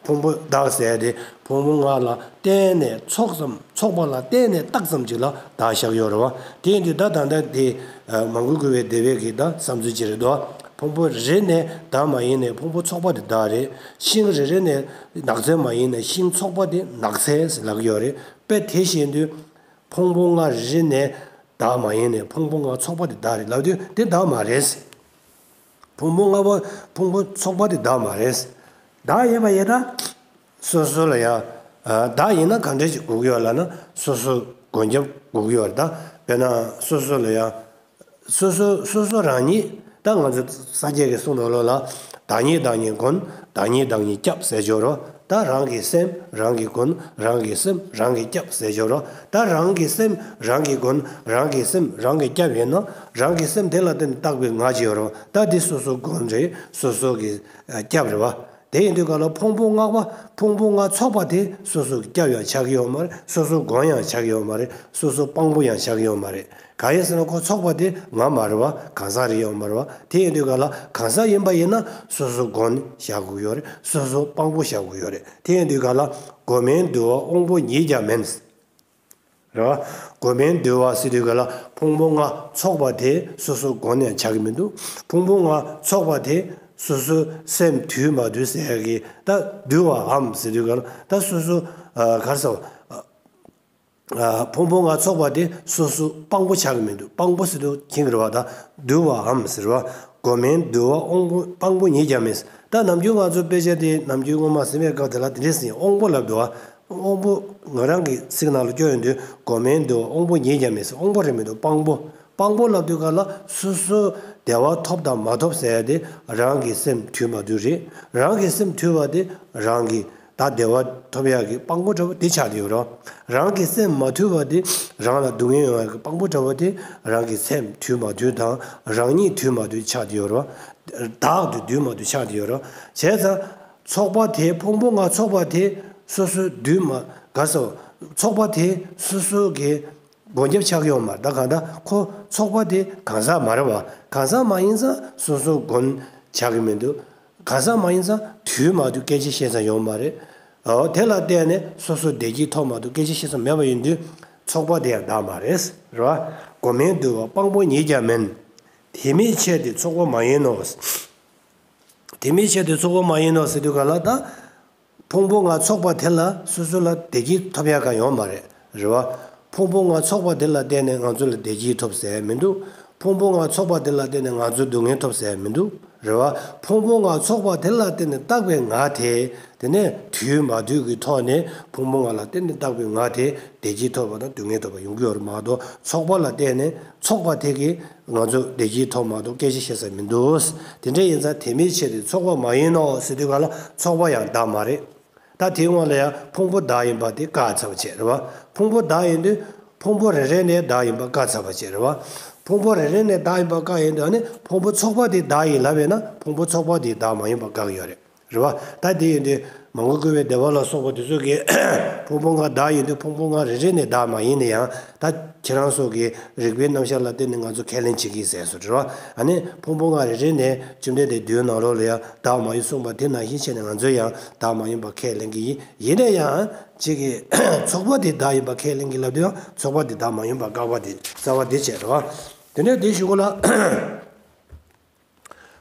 ཕུང་པོ་བདག་ཟེར་དེ་ཕུང་པོ་ལྔ་ལ་བརྟེན་ནས་ཚོགས་ཙམ་ཚོགས་པ་ལ་བརྟེན་ནས་བཏགས་ཙམ་ཅིག་ལ་བདག་བཞག་ཡོད་རེད་བ། དེ་ཡིན་དུས་ད་ད་ལྟ་དེ་མ་གུས་གུས་པའི་བདེ་བའི་གི་ད་བསམ་ཚུལ་ཅིག་རེད་དོ། ཕུང་པོ་རེ་རེ་ནས་བདག་མ་ཡིན་ནས་ཕུང་པོ་ཚོགས་པ་དེ་བདག་རེད། ཤིང་རེ་རེ་ནས་ནགས་ཚལ་མ་ཡིན་ནས་ཤིང་ཚོགས་པ་དེ་ནགས་ཚལ་ཟེར་ལབ་ཀྱི་ཡོད་རེད། དཔེ་དེ་བཞིན་དུ། ཕུང་པོ་ལྔ་རེ་རེ་ནས་བདག་མ་ཡིན་ནས་ཕུང་པོ་ལྔ་ཚོགས་པ་དེ་བདག་རེད་ལབ་དུས་དེ་བདག་མ་རེད། ཕུང་པོ་ལྔ་པོ་ཕུང་པོ་ཚོགས་པ་དེ་བདག་མ་རེད། བདག་ཡིན་པ་ཡིན་ན་སོ་སོ་ལ་ཡང་བདག་ཡིན་ན་ག་འདྲ་ཞིག་དགོས་ཀྱི་ཡོད་ལབ་ན་སོ་སོ་མགོན་སྐྱབས་དགོས་ཀྱི་ཡོད་རེད་ད། དཔེར་ན་སོ་སོ་ལ་ཡང་། སོ་སོ་སོ་སོ་རང་ཉིད་ད་ང་ཚོ་སངས་རྒྱས་ཀྱི་གསུང་ནང་ལོགས་ལ་བདག་ཉིད་བདག་ཉིད་མགོན། བདག་ཉིད་བདག་ཉིད་སྐྱབས་ཟེར་ཆོག་རོ། ད་རང་གི་སེམས་རང་གིས་མགོན། རང་གི་སེམས་རང་གིས་སྐྱབས་ཟེར་ཆོག་རོ། ད་རང་གི་སེམས་རང་གིས་མགོན། རང་གི་སེམས་རང་གིས་སྐྱབས་ཡིན་ན་རང་གི་སེམས་དེ་ལ་བརྟེན་ནས་བཏགས་པའི་ང་ཅིག་ཡོད་རོ། ད་འདི་སོ་སོ་མགོན་རེད། སོ་སོ་གི་སྐྱབས་རེད་བ། དེ་ཡིན་དུས་ག་ལ་ཕུང་པོ་ལྔ་པ་ཕུང་པོ་ལྔ་ཚོགས་པ་དེ་སོ་སོ་སྐྱབས་ཡང་ཆགས་ཀྱི་ཡོད་མ་རེད། སོ་སོ་གོན་ཡང་ཆགས་ཀྱི་ཡོད་མ་རེད། སོ་སོ་དཔང་པོ་ཡང་ཆགས་ཀྱི་ཡོད་མ་རེད། གང་ཡིན་ཟེར་ན་ཁོ་ཚོགས་པ་དེ་ང་མ་རེད་བ། གང་ཟག་རེད་ཡོད་མ་རེད་བ། དེ་ཡིན་དུས་ག་ལ་གང་ཟག་ཡིན་པ་ཡིན་ན་སོ་སོ་གོན་བཞག་དགོས་ཡོད་རེད། སོ་སོ་དཔང་པོ་བཞག་དགོས་ཡོད་རེད། དེ་ཡིན་དུས་ག་ལ་གོ་མིན་འདུལ་བ་དབང་པོ་ཉིད་ཀྱང་མིན། རེད་བ། གོ་མིན་འདུལ་བ་ཟེར་དུས་ག་ལ་ཕུང་པོ་ལྔ་ཚོགས་པ་དེ་སོ་སོ་གོན་ཡང་ཆགས་ཀྱི་མི་འདུག་ཕུང་པོ་ལྔ་ཚོགས་པ་དེ་སོ་སོའི་སེམས་དུལ་མ་དུལ་ཟེར་ཡག་གི་ད་འདུལ་བའམ་ཟེར་དུས་ག་ལ་ད་སོ་སོ་ཨ་ག་རེ་ཟེར་བ། ཨ་ཕུང་པོ་ལྔ་ཚོགས་པ་དེ་སོ་སོ་དཔང་པོ་ཆགས་ཀྱི་མི་འདུག་དཔང་པོ་ཟེར་དུས་ཁྱིམ་གྱི་རེད་བ། ད་འདུལ་བའམ་ཟེར་བ། གོ་མིན་འདུལ་བ་དབང་པོ་དཔང་པོ་ཉིད་ཀྱང་མིན། ད་ནམ་རྒྱུན་ང་ཚོ་དཔེ་ཆ་དེ་ནམ་རྒྱུན་སྔོན་མ་ཟིན་པའི་སྐབས་དེ་ལ་དེ་འདྲས་ཟིན་དབང་པོ་ལབ་འདུག་བ། དབང་པོ་ང་རང་གི་ཚིག་ནང་ལ་སྐྱོན་ཡོང་དུས་གོ་མིན་འདུལ་དབང་པོ་ཉིད་ཀྱང་མིན་ཟེར། དབང་པོ་རེད་མི་འདུག་དཔང་པོ། དཔང་པོ་ལབ་དུས་ག་ལ་སོ་སོ་བདེ་བ་ཐོབ་དང་མ་ཐོབ་ཟེར་ཡ་དེ་རང་གི་སེམས་དུལ་མ་དུལ་རེད། རང་གི་སེམས་དུལ་བ་དེ་རང་གི་ད་བདེ་བ་ཐོབ་ཡག་གི་དཔང་པོ་འདྲ་བོ་དེ་ཆགས་བསྡད་ཡོད་རེད། རང་གི་སེམས་མ་དུལ་བ་དེ་རང་ལ་སྡུག་བསྔལ་ཡོང་ཡག་གི་དཔང་པོ་འདྲ་བོ་དེ་རང་གི་སེམས་དུལ་མ་དུལ་དང་རང་ཉིད་དུལ་མ་དུལ་ཆགས་བསྡད་ཡོད་རེད། བདག་ཏུ་དུལ་མ་དུལ་ཆགས་བསྡད་ཡོད་རེད། བྱས་ཙང་། ཚོགས་པ་དེ་ཕུང་པོ་ལྔ་ཚོགས་པ་དེ་སོ་སོའི་འདུལ་མ་ག་སོ། ཚོགས་པ་དེ་སོ་སོ་གི་མགོན་སྐྱབས་ཆགས་ཀྱི་ཡོད་མ་རེད། ད་གང་ལྟར་ཁོ་ཚོགས་པ་དེ་གང་ཟག་མ་རེད་བ། གང་ཟག་མ་ཡིན་ཙང་སོ་སོ་མགོན་ཆགས་ཀྱི་མི་འདུག་གང་ཟག་མ་ཡིན་ཙང་དུལ་མ་དུལ་སྐད་ཆ་བཤད་ས་ཡོད་མ་རེད། འོ་དེ་ལ་བརྟེན་ནས་སོ་སོ་བདེ་སྐྱིད་ཐོབ་མ་ཐོབ་སྐད་ཆ་བཤད་ས་མེད་པ་ཡིན་དུས་ཚོགས་པ་དེ་ཡང་བདག་མ་རེད། རེད་བ། གོ་མིན་འདུལ་བ་དཔང་པོ་ཉིད་ཀྱང་མིན། དེ་མིན་ཆད་དེ་ཚོགས་པ་མ་ཡིན་ནོ། དེ་མིན་ཆད་དེ་ཚོགས་པ་མ་ཡིན་ནོ་ཟེར་དུས་ག་ལ་ད། ཕུང་པོ་ལྔ་ཚོགས་པ་དེ་ལ་སོ་སོ་ལ་བདེ་སྐྱིད་ཐོབ་ཡག་གང་ཡོད་མ་རེད། རེད་བ། ཕུང་པོ་ལྔ་ཚོགས་པ་དེ་ལ་བརྟེན་ནས་ང་ཚོ་ལ་བདེ་སྐྱིད་ཐོབ་ཟེར་མི་འདུག་ཕུང་པོ་ལྔ་ཚོགས་པ་དེ་ལ་བརྟེན་ནས་ང་ཚོ་སྡུག་བསྔལ་ཐོབ་ཟེར་མི་འདུག་རེད་བ། ཕུང་པོ་ལྔ་ཚོགས་པ་དེ་ལ་བརྟེན་ནས་བཏགས་པའི་ང་དེ། དེ་ནས་དུས་མ་དུས་ཀྱི་ཐོག་ནས་ཕུང་པོ་ལྔ་ལ་བརྟེན་ནས་བཏགས་པའི་ང་དེ་བདེ་སྐྱིད་ཐོབ་པ་དང་སྡུག་བསྔལ་ཐོབ་པ་ཡོང་གི་ཡོད་རེད་མ་གཏོགས་ཚོགས་པ་ལ་བརྟེན་ནས་ཚོགས་པ་དེ་གིས་ང་ཚོ་བདེ་སྐྱིད་ཐོབ་མ་གཏོགས་སྐད་ཆ་བཤད་ས་མི་འདུག་དེ་འདྲ་ཡིན་ཙང་དེ་མིན་ཆད་དེ་ཚོགས་པ་མ་ཡིན་ནོ་ཟེར་དུས་ག་ལ་ཚོགས་པ་ཡང་བདག་མ་རེད། ད་དེའི་སྔོན་ལ་ཡང་ཕུང་པོ་བདག་ཡིན་པ་དེ་བཀག་ཚར་བ་བྱས་རེད་བ། ཕུང་པོ་བདག་ཡིན་དུས་ཕུང་པོ་རེ་རེ་ནས་བདག་ཡིན་པ་བཀག་ཚར་བ་བྱས་རེད་བ། ཕུང་པོ་རེ་རེ་ནས་བདག་ཡིན་པ་བཀག་ཡིན་དུས་ཨ་ནི་ཕུང་པོ་ཚོགས་པ་དེ་བདག་ཡིན་ལབ་ཡོད་ན་ཕུང་པོ་ཚོགས་པ་དེ་བདག་མ་ཡིན་པ་བཀག་ཡོད་རེད། རེད་བ། ད་དེ་ཡིན་དུས་མ་འོངས་བསྐལ་པའི་བདེ་བ་ལ་སོགས་པ་དེ་ཚོ་གི་ཕུང་པོ་ལྔ་བདག་ཡིན་དུས་ཕུང་པོ་ལྔ་རེ་རེ་ནས་བདག་མ་ཡིན་ན་ཡང་ད་ཁྱེད་རང་ཚོ་གི་རིགས་པའི་རྣམ་གཞག་ལ་བརྟེན་ནས་ང་ཚོ་ཁས་ལེན་བྱེད་ཀྱི་ཟེར་སོ་རེད་བ། ཨ་ནི་ཕུང་པོ་ལྔ་རེ་རེ་ནས་བཅོམ་ལྡན་འདས་བདུན་ནང་ལོགས་ལ་ཡང་བདག་མ་ཡིན་གསུངས་པ་དེ་ནང་བཞིན་བྱས་ནས་ང་ཚོས་ཡང་བདག་མ་ཡིན་པ་ཁས་ལེན་གྱི་ཡིན། ཡིན་ན་ཡང་གཅིག་གི་ཚོགས་པ་དེ་བདག་ཡིན་པ་ཁས་ལེན་གྱི་ལབ་དུས་ཡང་ཚོགས་པ་དེ་བདག་མ་ཡིན་པ་བཀག་པ་དེ་རྩ་བ་དེ་བྱས་རེད་བ། དེ་ནས་དེ་ཞུ་གོ་ལ།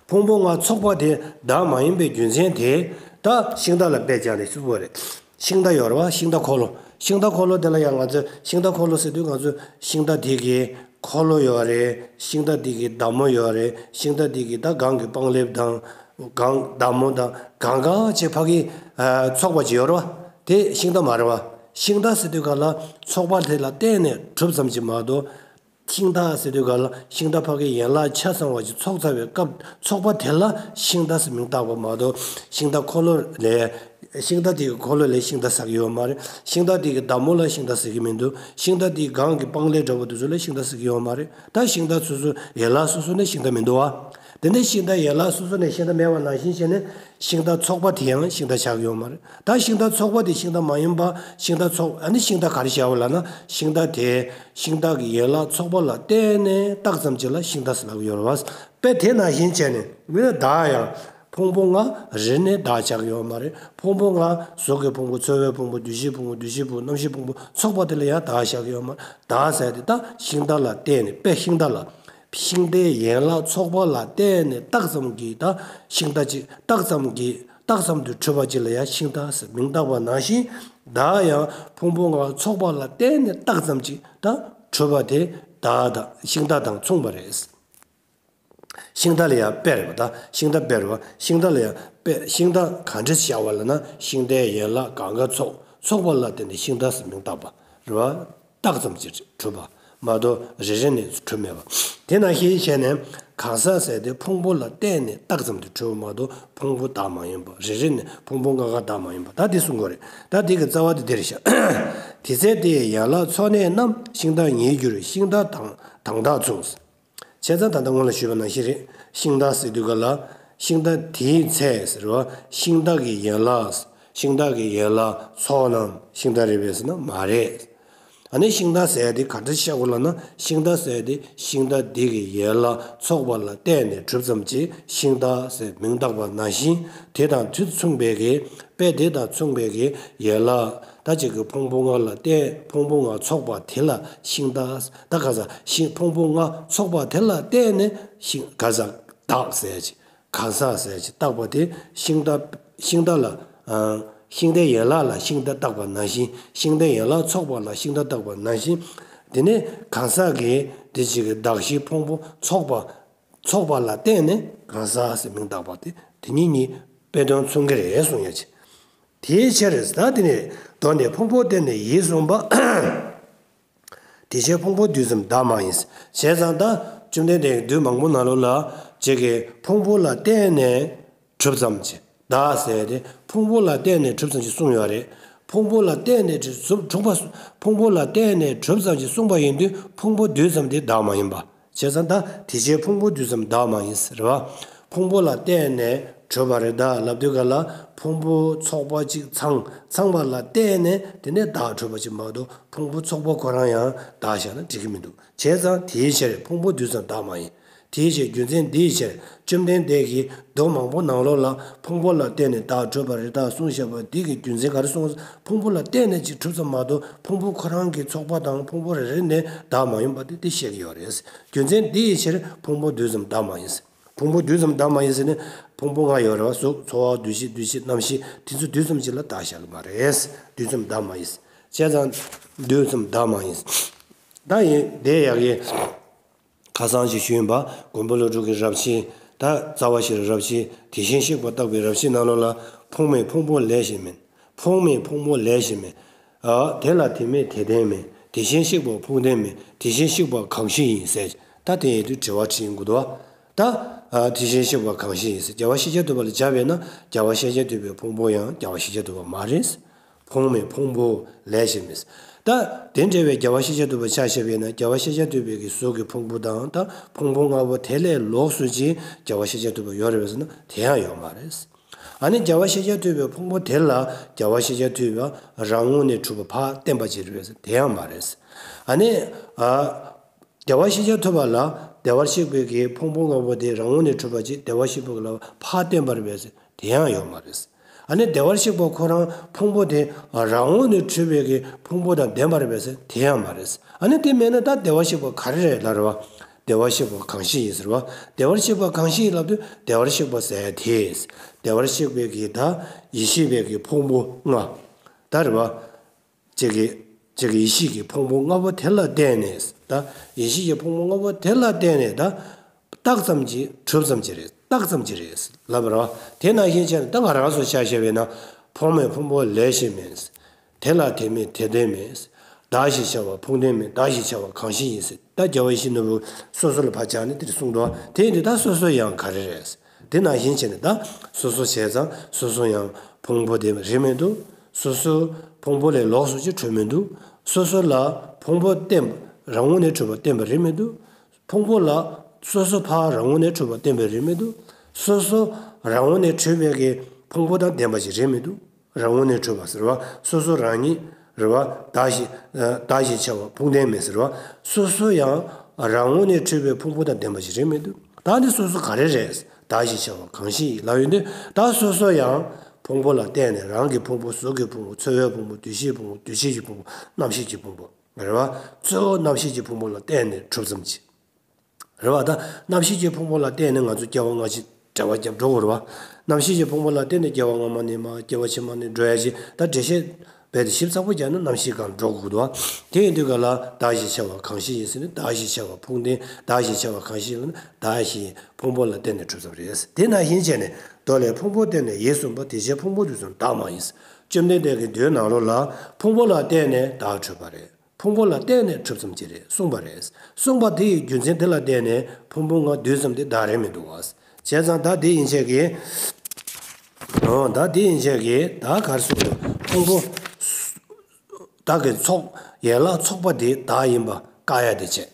ཕུང་པོ་ལྔ་ཚོགས་པ་དེ་བདག་མ་ཡིན་པའི་རྒྱུ་མཚན་དེ་ད་ཤིང་རྟ་ལ་དཔེ་བྱས་ནས་ཞུ་དགོས་རེད། ཤིང་རྟ་ཡོད་རེད་བ། ཤིང་རྟ་འཁོར་ལོ། ཤིང་རྟ་འཁོར་ལོ་དེ་ལ་ཡང་ང་ཚོས་ཤིང་རྟ་འཁོར་ལོ་ཟེར་དུས་ང་ཚོས་ཤིང་རྟ་དེ་གི་འཁོར་ལོ་ཡོད་རེད། ཤིང་རྟ་དེ་གི་མདའ་མོ་ཡོད་རེད། ཤིང་རྟ་དེ་གི་ད་སྒང་གི་སྤང་ལེབ་དང་སྒང་མདའ་མོ་དང་སྒང་སྒང་བྱས་ཕ་གི་ཚོགས་པ་ཅིག་ཡོད་རེད་བ། དེ་ཤིང་རྟ་མ་རེད་བ། ཤིང་རྟ་ཟེར་དུས་ག་ལ་ཚོགས་པ་དེ་ལ་བརྟེན་ནས་གྲུབ་ཙམ་ཅིག་མ་གཏོགས། ཤིང་རྟ་ཟེར་དུས་ག་ལ་ཤིང་རྟ་ཕ་གི་ཡན་ལག་ཆ་ཚང་བ་ཞིག་ཚོགས་ཚར་བའི་སྐབས་ཚོགས་པ་དེ་ལ་ཤིང་རྟ་ཟེར་མིང་བཏགས་པ་མ་གཏོགས་ཤིང་རྟ་འཁོར་ལོ་ལས་ཤིང་རྟ་དེ་གི་འཁོར་ལོ་ལས་ཤིང་རྟ་ཟེར་གྱི་ཡོད་མ་རེད། ཤིང་རྟ་དེ་གི་མདའ་མོ་ལ་ཤིང་རྟ་ཟེར་གྱི་མི་འདུག་ཤིང་རྟ་དེ་གི་སྒང་གི་སྤང་ལེབ་འདྲ་བོ་དེ་ཚོ་ལ་ཤིང་རྟ་ཟེར་གྱི་ཡོད་མ་རེད། ད་ཤིང་རྟ་སོ་སོ་ཡན་ལག་སོ་སོ་ནས་ཤིང་རྟ་མི་འདུག་བ། དེ་ནས་ཤིང་རྟ་ཡན་ལག་སོ་སོ་ནས་ཤིང་རྟ་མེད་པ་ནང་བཞིན་བྱས་ནས་ཤིང་རྟ་ཚོགས་པ་དེ་ཡང་ཤིང་རྟ་ཆགས་ཀྱི་ཡོད་མ་རེད། ད་ཤིང་རྟ་ཚོགས་པ་དེ་ཤིང་རྟ་མ་ཡིན་པ་ཤིང་རྟ་ཚོགས་ཨ་ནི་ཤིང་རྟ་ག་རེ་བྱ་བ་ལབ་ན་ཤིང་རྟ་དེ་ཤིང་རྟ་གི་ཡན་ལག་ཚོགས་པ་ལ་བརྟེན་ནས་བཏགས་ཙམ་ཅིག་ལ་ཤིང་རྟ་ཟེར་ལབ་ཀྱི་ཡོད་རེད་བ། དཔེ་དེ་ནང་བཞིན་བྱས་ནས་མི་ལ་བདག་ཡང་ཕུང་པོ་ལྔ་རེ་ནས་བདག་ཆགས་ཀྱི་ཡོད་མ་རེད། ཕུང་པོ་ལྔ་གཟུགས་ཀྱི་ཕུང་པོ་ཚོར་བའི་ཕུང་པོ་འདུ་ཤེས་ཕུང་པོ་འདུ་ཤེས་ཕུང་པོ་རྣམ་ཤེས་ཕུང་པོ་ཚོགས་པ་དེ་ལ་ཡང་བདག་ཆགས་ཀྱི་ཡོད་མ་རེད། བདག་ཟེར་དེ་ད་ཤིང་རྟ་ལ་བརྟེན་ནས་དཔེ་ཤིང་རྟ་ལ། ཤིང་རྟའི་ཡན་ལག་ཚོགས་པ་ལ་བརྟེན་ནས་བཏགས་ཙམ་གྱི་ད་ཤིང་རྟ་ཅིག་བཏགས་ཙམ་གྱི་བཏགས་ཙམ་དུ་གྲུབ་པ་ཅིག་ལ་ཡང་ཤིང་རྟ་ཟེར་མིང་བཏགས་པ་ནང་བཞིན་བདག་ཡང་ཕུང་པོ་ལྔ་ཚོགས་པ་ལ་བརྟེན་ནས་བཏགས་ཙམ་ཅིག་ད་གྲུབ་པ་དེ་བདག་དང་ཤིང་རྟ་དང་མཚུངས་པ་རེད། ཤིང་རྟ་ལ་ཡང་དཔེ་རེད་པ། ད་ཤིང་རྟ་དཔེ་རེད་པ། ཤིང་རྟ་ལ་ཡང་དཔེ་ཤིང་རྟ་ག་འདྲ་བྱ་བ་ལབ་ན་ཤིང་རྟའི་ཡན་ལག་གང་ག་ཚོགས་ཚོགས་པ་ལ་བརྟེན་ནས་ཤིང་རྟ་ཟེར་མིང་བཏགས་པ་རེད་པ། བཏགས་ཙམ་གྱིས་གྲུབ་པ་མ་གཏོགས་རེ་རེ་ནས་གྲུབ་མེད་པ། དེ་ནང་བཞིན་བྱས་ནས་གང་ཟག་ཟེར་དེ་ཕུང་པོ་ལ་བརྟེན་ནས་བཏགས་ཙམ་དུ་གྲུབ་པ་མ་གཏོགས་ཕུང་པོ་བདག་མ་ཡིན་པ་རེ་རེ་ནས་ཕུང་པོ་ལྔ་ཀ་བདག་མ་ཡིན་པ་ད་དེ་གསུང་དགོས་རེད། ད་དེ་གི་རྩ་བ་དེ་འདིར་བཞག་དེ་ཚེ་དེའི་ཡན་ལག་ཚོགས་གནས་རྣམས་ཤིང་རྟ་ཉིད་གྱུར་ཤིང་རྟ་དང་དང་བདག་མཚུངས། བྱས་ཙང་ད་ལྟ་སྔོན་ལ་ཞུས་པ་ནང་བཞིན་རེད། ཤིང་རྟ་ཟེར་དུས་ག་ལ་ ཤིང་རྟ་དེའི་ཚེ་ཟེར་བ། ཤིང་རྟ་གི་ཡན་ལག་ཤིང་རྟ་གི་ཡན་ལག་ཚོགས་ན་ཤིང་རྟ་རེད་པས་ཟེར་ན་མ་རེད། ཨ་ནི་ཤིང་རྟ་ཟེར་ཡ་དེ་ག་འདྲ་བཤད་དགོས་ལབ་ན། ཤིང་རྟ་ཟེར་ཡ་དེ་ཤིང་རྟ་འདི་གི་ཡན་ལག་ཚོགས་པ་ལ་བརྟེན་ནས་གྲུབ་ཙམ་གྱི་ཤིང་རྟ་ཟེར་མིང་བཏགས་པ་ནང་བཞིན། དེ་དང་དུས་མཚུངས་པའི་གི་དཔེ་དེ་དང་མཚུངས་པའི་གི་ཡན་ལག་ད་ཅིག་གི་ཕུང་པོ་ལྔ་ལ་བརྟེན། ཕུང་པོ་ལྔ་ཚོགས་པ་དེ་ལ་ཤིང་རྟ། ད་ག་ས་ཤིང་ཕུང་པོ་ལྔ་ཚོགས་པ་དེ་ལ་བརྟེན་ནས་ཤིང་ག་ས་བདག་ཟེར་ཅིག་གང་ཟག་ཟེར་ཅིག་བཏགས་པ་དེ་ཤིང་རྟ། ཤིང་རྟ་ལ། ཨ། ཤིང་རྟའི་ཡན་ལག་ལ་ཤིང་རྟ་བཏགས་པ་ནང་བཞིན། ཤིང་རྟའི་ཡན་ལག་ཚོགས་པ་ལ་ཤིང་རྟ་བཏགས་པ་ནང་བཞིན། དེ་ནས་གང་ཟག་གི་དེ་ཅིག་གི་གདགས་གཞི་ཕུང་པོ་ཚོགས་པ། ཚོགས་པ་ལ་བརྟེན་ནས་གང་ཟག་ཟེར་མིང་བཏགས་པ་དེ་དེ་གཉིས་གཉིས་དཔེ་དོན་མཚུངས་ཀྱི་རེད་གསུང་ཡ་ཅིག་དེའི་ཕྱིར་ད་དེ་ནས་མདོ་ནས་ཕུང་པོ་བརྟེན་ནས་ཡིད་གསུངས་པ། དེ་བཞིན་ཕུང་པོ་དུས་ཙམ་བདག་མ་ཡིན། བྱས་ཙང་ད་བཅོམ་ལྡན་འདས་ཀྱིས་དུས་མང་པོ་ནང་ལོགས་ལ་ཅིག་གི་ཕུང་པོ་ལ་བརྟེན་ནས་གྲུབ་ཙམ་གྱི་བདག་ཟེར་ཏེ་ཕུང་པོ་ལ་བརྟེན་ནས་གྲུབ་ཙམ་གྱི་གསུངས་ཡོད་རེད། ཕུང་པོ་ལ་བརྟེན་ནས་གྲུབ་གྲུབ་པ། ཕུང་པོ་ལ་བརྟེན་ནས་གྲུབ་ཙམ་གྱི་གསུངས་པ་ཡིན་དུས་ཕུང་པོ་དུས་ཙམ་དེ་བདག་མ་ཡིན་པ། བྱས་ཙང་ད་དེ་བཞིན་ཕུང་པོ་དུས་ཙམ་བདག་མ་ཡིན་ཟེར་བ། ཕུང་པོ་ལ་བརྟེན་ནས་གྲུབ་པ་རེད་ད་ལབ་དུས་ག་ལ་ཕུང་པོ་ཚོགས་པ་གཅིག་ཚང་ཚང་བ་ལ་བརྟེན་ནས་དེ་ནས་བདག་གྲུབ་པ་ཅིག་མ་གཏོགས་ཕུང་པོ་ཚོགས་པ་ཁོ་རང་ཡང་བདག་བཞག་ན་འགྲིག་གི་མི་འདུག་བྱས་ཙང་དེའི་ཕྱིར་ཕུང་པོ་དུས་ཙམ་བདག་མ་ཡིན། དེའི་ཕྱིར་རྒྱུ་མཚན་འདིའི་ཕྱིར་བཅོམ་ལྡན་འདས་ཀྱིས་མདོ་མང་པོ་ནང་ལོགས་ལ་ཕུང་པོ་ལ་བརྟེན་ནས་བདག་གྲུབ་པ་རེད་ད་གསུངས་བཞག་པ་འདི་གི་རྒྱུ་མཚན་ག་རེ་གསུངས། ཕུང་པོ་ལ་བརྟེན་ནས་ཅིག་གྲུབ་ཙམ་མ་གཏོགས་ཕུང་པོ་ཁོ་རང་གི་ཚོགས་པ་དང་ཕུང་པོ་རེ་རེ་ནས་བདག་མ་ཡིན་པ་དེ་དེ་བཤད་ཀྱི་ཡོད་རེད། རྒྱུ་མཚན་འདི་ཡི་ཕྱིར་ཕུང་པོ་དུས་ཙམ་བདག་མ་ཡིན། ཕུང་པོ་དུས་ཙམ་བདག་མ་ཡིན་ཟེར་ནས་ཕུང་པོ་ལྔ་ཡོད་རེད་བ། གཟུགས་ཚོར་བ་འདུ་ཤེས་འདུ་བྱེད་རྣམ་ཤེས་དེ་ཚོ་དུས་ཙམ་གཅིག་ལ་བདག་བཞག་གི་མ་རེད། དུས་ཙམ་བདག་མ་ཡིན། བྱས་ཙང་དུས་ཙམ་བདག་མ་ཡིན། ད་ཡིན་དེ་ཡག་གི་ཁ་སང་ཞིག་ཞུས་ཡིན་པ། མགོན་པོ་ཀླུ་སྒྲུབ་ཀྱི་རབ་བྱེད་ད་རྩ་བ་ཤེས་རབ་བྱེད་དེ་བཞིན་གཤེགས་པ་བརྟག་པའི་རབ་བྱེད་ནང་ལོགས་ལ་ཕུང་མེད་ཕུང་པོ་ལས་གཞན་མིན། ཕུང་མེད་ཕུང་པོ་ལས་གཞན་མིན། ཨ། དེ་ལ་དེ་མེད་དེ་ལྡན་མིན། དེ་བཞིན་གཤེགས་པ་ཕུང་ལྡན་མིན། དེ་བཞིན་གཤེགས་པ་གང་ཞིག་ཡིན་ཟེར། ད་དེ་ཡིན་དུས་དྲི་བ་དྲིས་ཡིན་དགོས་འདུག་བ། ད། ཨ། དེ་བཞིན་གཤེགས་པ་གང་ཞིག་ཡིན་ཟེར། རྒྱལ་བ་ཤཱཀྱ་ཐུབ་པ་ལ་སྦྱར་བས་ན་རྒྱལ་བ་ཤཱཀྱ་ཐུབ་པའི་ཕུང་པོ་ཡང་རྒྱལ་བ་ཤཱཀྱ་ཐུབ་པ་མ་རེད། ཕུང་མེད་ཕུང་པོ་ལས་གཞན་མིན། ད་དེ་འདྲ་བའི་རྒྱལ་བ་ཤཱཀྱ་ཐུབ་པ་ཆ་བཞག་པས་ན་རྒྱལ་བ་ཤཱཀྱ་ཐུབ་པའི་གི་གཟུགས་ཀྱི་ཕུང་པོ་དང་ད་ཕུང་པོ་ལྔ་པོ་དེ་ལས་ལོགས་སུ་ཅིག་རྒྱལ་བ་ཤཱཀྱ་ཐུབ་པ་ཡོད་རེད་པས་ཟེར་ན་དེ་ཡང་ཡོད་མ་རེད། ཨ་ནི་རྒྱལ་བ་ཤཱཀྱ་ཐུབ་པའི་ཕུང་པོ་དེ་ལ་རྒྱལ་བ་ཤཱཀྱ་ཐུབ་པ་རང་ངོས་ནས་གྲུབ་པ་ཕར་བསྟན་པ་ཅིག་རེད་པས་ཟེར་ན་དེ་ཡང་མ་རེད། ཨ་ནི། ཨ། བདེ་བར་གཤེགས་ཤིང་ཐུབ་པ་ལ་བདེ་བར་གཤེགས་པའི་གི་ཕུང་པོ་ལྔ་པོ་དེ་རང་ངོས་ནས་གྲུབ་པ་ཅིག་བདེ་བར་གཤེགས་པ་ལ་ཕར་བསྟན་པར་བས་དེ་ཡང་ཡོད་མ་རེད། ཨ་ནི་བདེ་བར་གཤེགས་པ་ཁོ་རང་ཕུང་པོ་དེ་རང་ངོས་ནས་གྲུབ་པའི་གི་ཕུང་པོ་དང་ལྡན་པར་བས་དེ་ཡང་མ་རེད། ཨ་ནི་དེ་མེད་ན་ད་བདེ་བར་གཤེགས་པ་ག་རེ་རེད་ལབ་རེད་བ། བདེ་བར་གཤེགས་པ་གང་ཞིག་ཡིན་ཟེར་བ། བདེ་བར་གཤེགས་པ་གང་ཞིག་ཡིན་ལབ་དུས་བདེ་བར་གཤེགས་པ་ཟེར་ཡ་དེས་བདེ་བར་གཤེགས་པའི་གི་ད་ཡེ་ཤེས་པའི་གི་ཕུང་པོ་ལྔ་ད་རེད་བ། ཅིག་གི་ཅིག་གི་ཡེ་ཤེས་ཀྱི་ཕུང་པོ་ལྔ་པོ་དེ་ལ་བརྟེན་ནས་ད་ཡེ་ཤེས་ཀྱི་ཕུང་པོ་ལྔ་པོ་དེ་ལ་བརྟེན་ནས་ད་བཏགས་ཙམ་གྱིས་གྲུབ་ཙམ་གྱིས་རེད། བཏགས་ཙམ་གྱིས་རེད་ལབ་ར། དེ་ནང་བཞིན་བྱས་ནས་ད་ང་རང་ཚོ་ཆ་བཞག་པས་ན་ཕུང་མེད་ཕུང་པོ་ལས་གཞན་མིན། དེ་ལ་དེ་མེད་དེ་ལྡན་མིན། བདག་ཞེས་བྱ་བ་ཕུང་ལྡན་མིན། བདག་ཞེས་བྱ་བ་གང་ཞིག་ཡིན་ཟེར། ད་རྒྱལ་བ་ཡིད་བཞིན་ནོར་བུ་སོ་སོ་ལ་ཕར་སྦྱར་ནས་དེ་འདྲ་གསུངས་འདུག་དེ་ཡིན་དུས་ད་སོ་སོ་ཡང་ག་རེ་རེད། དེ་ནང་བཞིན་བྱས་ནས་ད་སོ་སོ་བྱས་ཙང་སོ་སོ་ཡང་ཕུང་པོ་དེ་རེད་མི་འདུག་སོ་སོ་ཕུང་པོ་ལས་ལོགས་སུ་ཅིག་གྲུབ་མི་འདུག་སོ་སོ་ལ་ཕུང་པོ་བརྟེན་པ་རང་ངོས་ནས་གྲུབ་པ་བརྟེན་པ་རེད་མི་འདུག་ཕུང་པོ་ལ་སོ་སོ་ཕར་རང་ངོས་ནས་གྲུབ་པ་བརྟེན་པ་རེད་མི་འདུག་སོ་སོ་རང་ངོས་ནས་གྲུབ་པའི་གི་ཕུང་པོ་དང་ལྡན་པ་ཞིག་རེད་མི་འདུག་རང་ངོས་ནས་གྲུབ་པ་ཟེར་བ་སོ་སོ་རང་ཉིད་རེད་བ། བདག་ཞེས་བདག་ཞེས་བྱ་བ་ཕུང་ལྡན་མིན་ཟེར་བ། སོ་སོ་ཡང་རང་ངོས་ནས་གྲུབ་པའི་ཕུང་པོ་དང་ལྡན་པ་ཞིག་རེད་མི་འདུག་ད་འདི་སོ་སོ་ག་རེ་རེད། བདག་ཞེས་བྱ་བ་གང་ཞིག་ལབ་ཡོང་དུས་ད་སོ་སོ་ཡང་ཕུང་པོ་ལ་བརྟེན་ནས་རང་གི་ཕུང་པོ་གཟུགས་ཀྱི་ཕུང་པོ་ཚོར་བའི་ཕུང་པོ་འདུ་ཤེས་ཕུང་པོ་འདུ་བྱེད་ཀྱི་ཕུང་པོ་རྣམ་ཤེས་ཀྱི་ཕུང་པོ་རེད་བ། གཙོ་བོ་རྣམ་ཤེས་ཀྱི་ཕུང་པོ་ལ་བརྟེན་ནས་གྲུབ་ཙམ་གྱིས། རེད་བ། ད་རྣམ་ཤེས་ཀྱི་ཕུང་པོ་ལ་བརྟེན་ནས་ང་ཚོ་སྐྱེ་བ་སྔ་ཕྱི་འབྲེལ་བ་རྒྱབ་འགྲོ་དགོས་རེད་བ། རྣམ་ཤེས་ཀྱི་ཕུང་པོ་ལ་བརྟེན་ནས་སྐྱེ་བ་སྔ་མ་ནས་མར་སྐྱེ་བ་ཕྱི་མ་ནས་འགྲོ་ཡ་ཞིག་ད་འགྲེལ་བཤད་རྦད་དེ་ཞིབ་ཚགས་པོ་རྒྱག་ན་རྣམ་ཤེས་སྒང་འགྲོ་དགོས་འདུག་བ། དེ་ཡིན་དུས་ག་ལ་བདག་ཞེས་བྱ་བ་གང་ཞིག་ཡིན་ཟེར་ན་བདག་ཞེས་བྱ་བ་ཕུང་ལྡན་བདག་ཞེས་བྱ་བ་གང་ཞིག་ཡིན་ན་བདག་ཞེས་ཕུང་པོ་ལ་བརྟེན་ནས་གྲུབ་ཙམ་རེད། དེ་ནང་བཞིན་བྱས་ནས་མདོ་ལས་ཕུང་པོ་བརྟེན་ནས་ཡིད་གསུངས་པ་དེ་བཞིན་ཕུང་པོ་དུས་གསུམ་བདག་མ་ཡིན། བཅོམ་ལྡན་འདས་ཀྱི་མདོའི་ནང་ལོགས་ལ་ཕུང་པོ་ལ་བརྟེན་ནས་བདག་གྲུབ་པ་རེད། ཕུང་པོ་ལ་བརྟེན་ནས་གྲུབ་ཙམ་གྱིས་རེད་གསུངས་པ་རེད། གསུངས་པ་དེ་ཡི་རྒྱུ་མཚན་དེ་ལ་བརྟེན་ནས་ཕུང་པོ་ལྔ་དུས་ཙམ་དེ་བདག་རེད་མི་འདུག་བ། བྱས་ཙང་ད་དེ་ཡན་ཆད་ཀྱིས། འོ་ད་དེ་ཡན་ཆད་ཀྱིས་ད་ག་རེ་གསུངས་འདུག་ཕུང་པོ། བདག་གི་ཚོགས་ཡན་ལག་ཚོགས་པ་དེ་བདག་ཡིན་པ་བཀག་ཡ་དེ་བྱས།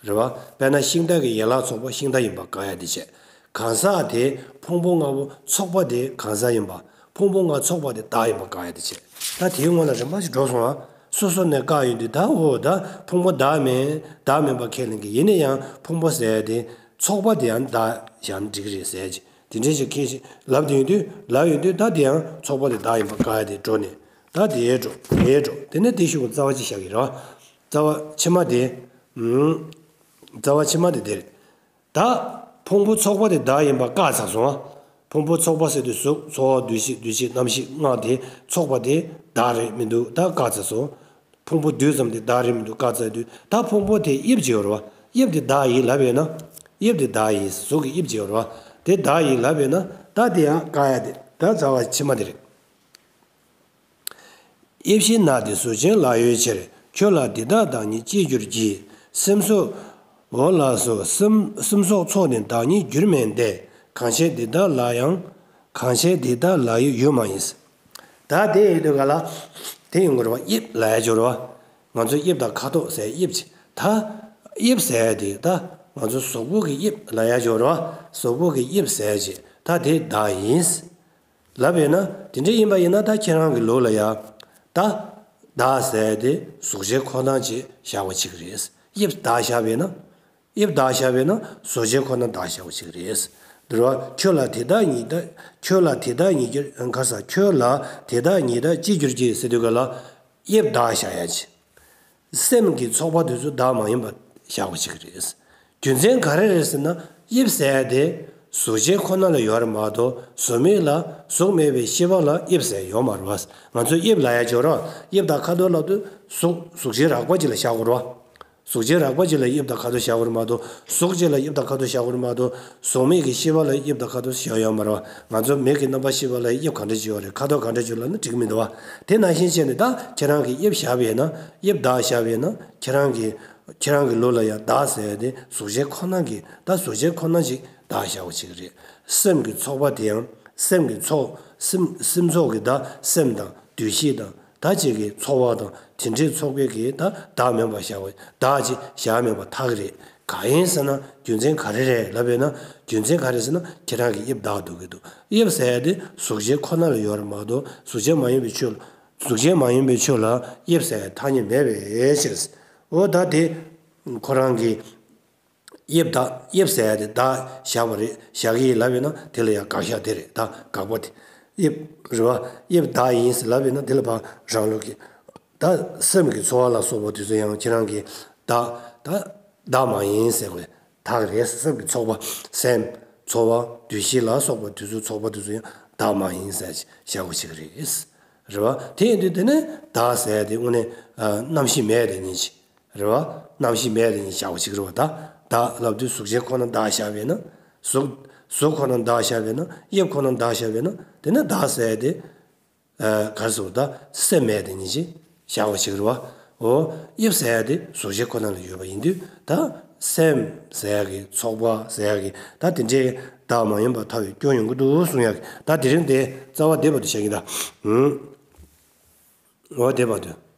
རེད་བ། དཔེར་ན་ཤིང་རྟ་གི་ཡན་ལག་ཚོགས་པ་ཤིང་རྟ་ཡིན་པ་བཀག་ཡ་དེ་བྱས། གང་ཟག་དེ་ཕུང་པོ་ལྔ་པོ་ཚོགས་པ་དེ་གང་ཟག་ཡིན་པ། ཕུང་པོ་ལྔ་ཚོགས་པ་དེ་བདག་ཡིན་པ་བཀག་ཡ་དེ་བྱས། ད་དེའི་སྔོན་ལ་རིམ་པ་ཞིག་འགྲོ་སོང་ང་། སོ་སོ་ནས་བཀག་ཡོང་དུས་ད་འོ་ད་ཕུང་པོ་བདག་མིན་བདག་མིན་པ་ཁས་ལེན་གྱི་ཡིན་ན་ཡང་ཕུང་པོ་ཟེར་ཡ་དེ་ཚོགས་པ་དེ་ཡང་བདག་བཞག་ན་འགྲིག་གི་རེད་ཟེར་གྱི་དེ་འདྲ་ཞིག་ཁས་ཤིག་ལབ་དེ་ཡོང་དུས་ལབ་ཡོང་དུས་ད་དེ་ཡང་ཚོགས་པ་དེ་བདག་ཡིན་པ་བཀག་ཡ་དེ་འགྲོ་ནས་ད་དེའི་འགྲོ་དེའི་འགྲོ་དེ་ནས་དེ་ཤུགས་རྩ་བ་གཅིག་བཞག་གི་རེད་བ། རྩ་བ་ཕྱི་མ་དེ། ཨུམ། རྩ་བ་ཕྱི་མ་དེ་དེ་རེད། ད། ཕུང་པོ་ཚོགས་པ་དེ་བདག་ཡིན་པ་བཀག་ཚར་སོང་ང་། ཕུང་པོ་ཚོགས་པ་ཟེར་དུས་གཟུགས་ཚོར་བ་འདུ་ཤེས་འདུ་བྱེད་རྣམ་ཤེས་ལྔ་དེ་ཚོགས་པ་དེ་བདག་རེད་མི་འདུག་ད་བཀག་ཚར་སོང་། ཕུང་པོ་རྡུལ་ཙམ་དེ་བདག་རེད་མི་འདུག་བཀག་ཚར་དུས་ད་ཕུང་པོ་དེ་དབྱིབས་ཅིག་ཡོད་རེད་བ། དབྱིབས་དེ་བདག་ཡིན་ལབ་ཡོད་ན། དབྱིབས་དེ་བདག་ཡིན་གཟུགས་ཀྱི་དབྱིབས་ཅིག་ཡོད་རེད་བ། དེ་བདག་ཡིན་ལབ་ཡོད་ན་ད་དེ་ཡང་བཀག་ཡ་དེ་ད་རྩ་བ་ཕྱི་མ་དེ་རེད། དབྱིབས་ཞེས་ན་དེ་གཟུགས་ཅན་ལ་ཡོད་ཕྱིར། ཁྱོད་ལ་དེ་དག་བདག་ཉིད་ཅེས་བསྒྱུར་གྱི། སེམས་སོགས་འོ་ལགས་སོ། སེམས་སེམས་སོགས་ཚོགས་ནི་བདག་ཉིད་འགྱུར་མིན་ཏེ། གང་ཕྱིར་དེ་དག་ལ་ཡང་། གང་ཕྱིར་དེ་དག་ལ་ཡང་ཡོད་མ་ཡིན། ད་དེ་ཡིན་དུས་ག་ལ། དེ་ཡིན་དགོས་རེད་བ། དབྱིབས་ལབ་ཡ་སྦྱོར་བ། ང་ཚོ་དབྱིབས་དང་ཁ་དོག་ཟེར་དབྱིབས་ཅིག་ད། དབྱིབས་ཟེར་ཡ་དེ་ད། ང་ཚོ་གཟུགས་པོ་གི་དབྱིབས་ལབ་ཡ་སྦྱོར་བ། གཟུགས་པོ་གི་དབྱིབས་ཟེར་ཡ་ཅིག་ད་དེ་བདག་ཡིན། ལབ་ཡོད་ན་དེ་འདྲ་ཡིན་པ་ཡིན་ན་ད་ཁྱེད་རང་གི་ལུགས་ལ་ཡ། ད། བདག་ཟེར་དེ་གཟུགས་ཅན་ཁོ་ན་ཅིག་བཞག་པ་ཅིག་རེད། དབྱིབས་བདག་བཞག་པ་ཡིན་ན། དབྱིབས་བདག་བཞག་པ་ཡིན་ན་གཟུགས་ཅན་ཁོ་ན་བདག་བཞག་པ་ཅིག་རེད། འདིར་བ་ཁྱོད་ལ་དེ་དག་ཉིད་དག་ཁྱོད་ལ་དེ་དག་ཉིད་ཀྱི་ག་ས་ཁྱོད་ལ་དེ་དག་ཉིད་དག་ཅི་འགྱུར་གྱི་ཟེར་དུས་ག་ལ། དབྱིབས་བདག་བཞག་ཡ་ཅིག་སེམས་ཀྱི་ཚོགས་པ་དེ་ཚོ་བདག་མ་ཡིན་པ་བཞག་པ་ཞིག་རེད། རྒྱུ་མཚན་ག་རེ་རེད་ཟེར་ན་དབྱིབས་ཟེར་ཡ་དེ་གཟུགས་ཅན་ཁོ་ན་ལ་ཡོད་རེད་མ་གཏོགས་གཟུགས་མེད་ལ་གཟུགས་མེད་པའི་ཤེས་པ་ལ་དབྱིབས་ཟེར་ཡོད་མ་རེད་བ། ང་ཚོས་དབྱིབས་ལབ་ཡ་ཅིག་ཡོད་རེད་བ། དབྱིབས་དང་ཁ་དོག་ལབ་དུས་གཟུགས་གཟུགས་ཅན་རགས་པ་ཅིག་ལ་བཞག་དགོས་རེད་བ། གཟུགས་ཅན་རགས་པ་ཅིག་ལ་དབྱིབས་དང་ཁ་དོག་བཞག་དགོས་རེད་མ་གཏོགས་གཟུགས་ཅན་ལ་དབྱིབས་དང་ཁ་དོག་བཞག་དགོས་རེད་མ་གཏོགས་གཟུགས་མེད་ཀྱི་ཤེས་པ་ལ་དབྱིབས་དང་ཁ་དོག་བཞག་ཡོད་མ་རེད་བ། ང་ཚོ་མིག་གི་རྣམ་པར་ཤེས་པ་ལ་དབྱིབས་ག་འདྲ་ཅིག་ཡོད་རེད་ཁ་དོག་ག་འདྲ་ཅིག་ལབ་ན་འགྲིག་གི་མི་འདུག་བ། དེ་ནང་བཞིན་བྱས་ནས་ད་ཁྱེད་རང་གིས་དབྱིབས་བཞག་པ་ཡིན་ན་དབྱིབས་བདག་བཞག་པ་ཡིན་ན་ཁྱེད་རང་གི་ཁྱེད་རང་གི་ལུགས་ལ་ཡང་བདག་ཟེར་ཡ་དེ་གཟུགས་ཅན་ཁོ་ན་གི་ད་གཟུགས་ཅན་ཁོ་ན་ཅིག་བདག་བཞག་པ་ཅིག་རེད། སེམས་ཀྱི་ཚོགས་པ་དེ་ཡང་སེམས་ཀྱི་ཚོགས་སེམས་སེམས་ཚོགས་ཀྱི་ད་སེམས་དང་འདུ་ཤེས་དང་ད་ཅིག་གི་ཚོར་བ་དང་དེ་འདྲའི་ཚོགས་པའི་གི་ད་བདག་མེད་པ་བཞག་པ་བདག་ཅིག་བཞག་མེད་པ་ཐག་རེད། གང་ཡིན་ཟེར་ན་རྒྱུ་མཚན་ག་རེ་རེད་ལབ་པས་ན་རྒྱུ་མཚན་ག་རེ་ཟེར་ན་ཁྱེད་རང་གིས་དབྱིབས་བདག་འདུག་གི་འདུག་དབྱིབས་ཟེར་ཡ་དེ་གཟུགས་ཅན་ཁོ་ན་ལ་ཡོད་རེད་མ་གཏོགས་གཟུགས་ཅན་མ་ཡིན་པའི་ཆོས་ལ་གཟུགས་ཅན་མ་ཡིན་པའི་ཆོས་ལ་དབྱིབས་ཟེར་ཡ་ཐ་སྙད་མེད་པའི་ཕྱིར། འོ་ད་དེ་ཁོ་རང་གི་དབྱིབས་བདག་དབྱིབས་ཟེར་ཡ་དེ་བདག་བཞག་པ་རེད་བཞག་གི་ཡིན་ལབ་པས་ན་དེ་ལ་ཡང་དགག་བཞག་དེ་རེད་ད་དགག་པ་དེ་དབྱིབས་རེད་བ། དབྱིབས་བདག་ཡིན་ཟེར་ལབ་པས་ན་དེ་ལ་ཕར་རང་ལུགས་ཀྱི་ད་སེམས་ཀྱི་ཚོར་བ་ལ་སོགས་པ་དེ་ཚོ་ཡང་ཁྱེད་རང་གིས་བདག་ད་བདག་མ་ཡིན་ཟེར་དགོས་ཐག་རེད། སེམས་ཀྱི་ཚོགས་པ་སེམས་ཚོར་བ་འདུ་ཤེས་ལ་སོགས་པ་དེ་ཚོ་ཚོགས་པ་དེ་ཚོ་ཡང་བདག་མ་ཡིན་ཟེར་བཞག་པ་ཞིག་རེད། རེད་བ། དེ་ཡིན་དུས་དེ་ནས་བདག་ཟེར་ཡ་དེ་དངོས་གནས་རྣམ་ཤེས་མེད་དེ་ཉིད་ཅིག་རེད་བ། རྣམ་ཤེས་མེད་དེ་ཉིད་བཞག་པ་ཞིག་རེད་བ། ད་བདག་ལབ་དུས་གཟུགས་ཅན་ཁོ་ན་བདག་བཞག་པས་ན། གཟུགས་གཟུགས་ཁོ་ན་བདག་བཞག་པས་ན་དབྱིབས་ཁོ་ན་བདག་བཞག་པས་ན་དེ་ནས་བདག་ཟེར་ཡ་དེ། ག་རེ་ཟེར་བ་ད་སེམས་མེད་དེ་ཉིད་ཅིག་བཞག་པ་ཞིག་རེད་བ། འོ། དབྱིབས་ཟེར་ཡ་དེ་གཟུགས་ཅན་ཁོ་ན་ལ་ཡོད་པ་ཡིན་དུས་ད་སེམས་ཟེར་ཡ་གི་ཚོགས་པ་ཟེར་ཡ་གི་ད་དེ་འདྲའི་བདག་མ་ཡིན་པར་ཐལ་བའི་སྐྱོན་ཡོང་གི་འདུག་གསུང་ཡ་གི་ད་དེ་རིང་དེ་རྩ་བ་བསྡད་པ་དུ་བྱ་གི་ད། འོ་བསྡད་པ་དུ།